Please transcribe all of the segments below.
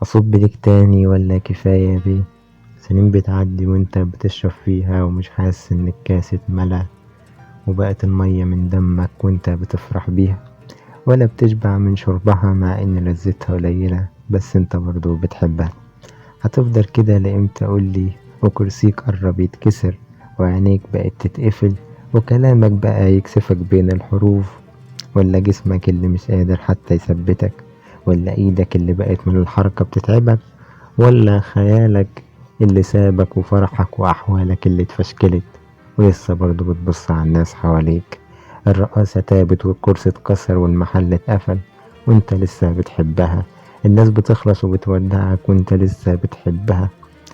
أصب ليك تاني ولا كفاية يا بيه؟ سنين بتعدي وانت بتشرب فيها ومش حاسس ان الكاس اتملى وبقت المية من دمك وانت بتفرح بيها، ولا بتشبع من شربها مع ان لذتها قليلة بس انت برضو بتحبها. هتفضل كده لإمتى قولي؟ وكرسيك قرب يتكسر وعينيك بقت تتقفل وكلامك بقى يكسفك بين الحروف، ولا جسمك اللي مش قادر حتى يثبتك، ولا ايدك اللي بقت من الحركة بتتعبك، ولا خيالك اللي سابك وفرحك وأحوالك اللي اتفشكلت ولسه برضو بتبص على الناس حواليك. الرقاصة تابت والكرسي اتكسر والمحل اتقفل وانت لسه بتحبها. الناس بتخلص وبتودعك وانت لسه بتحبها.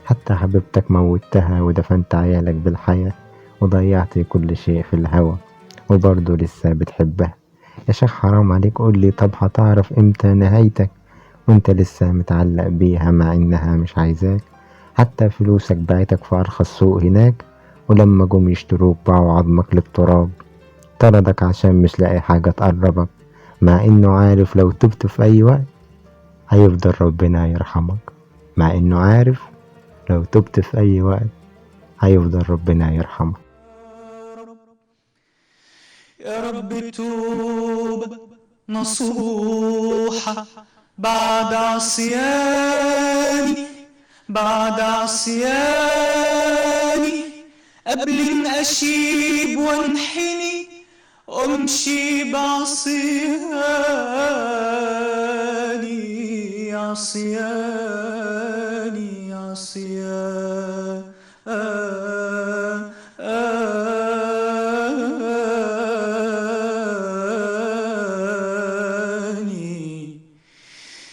حتى حبيبتك موتها ودفنت عيالك بالحياة وضيعت كل شيء في الهوى وبرضه لسه بتحبها. يا شيخ حرام عليك، قولي طب هتعرف امتى نهايتك وانت لسه متعلق بيها مع انها مش عايزاك؟ حتى فلوسك بعتك في ارخص سوق هناك، ولما جم يشتروك باعوا عظمك للتراب. طردك عشان مش لاقي حاجة تقربك، مع انه عارف لو تبت في اي وقت هيفضل ربنا يرحمك، مع انه عارف لو تبت في اي وقت هيفضل ربنا يرحمك. يا رب توب نصوحة بعد عصياني، بعد عصياني، قبل ان اشيب وانحني وامشي بعصياني، عصياني، عصياني.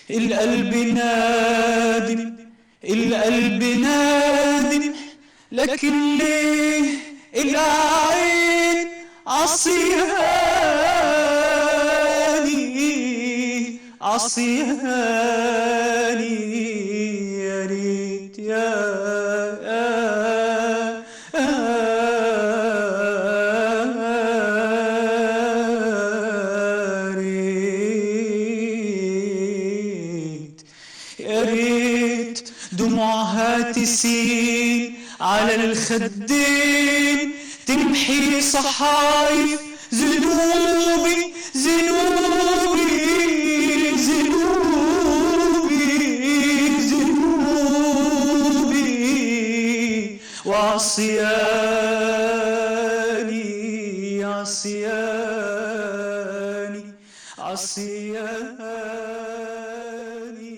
القلب نادم، القلب نادم، لكن ليه العين عصياني، عصياني. يا ريت يا يا ريت دموعها تسيل على الخدين، تمحي صحايف ذنوبي، ذنوبي، ذنوبي، ذنوبي، وعصياني، عصياني، عصياني.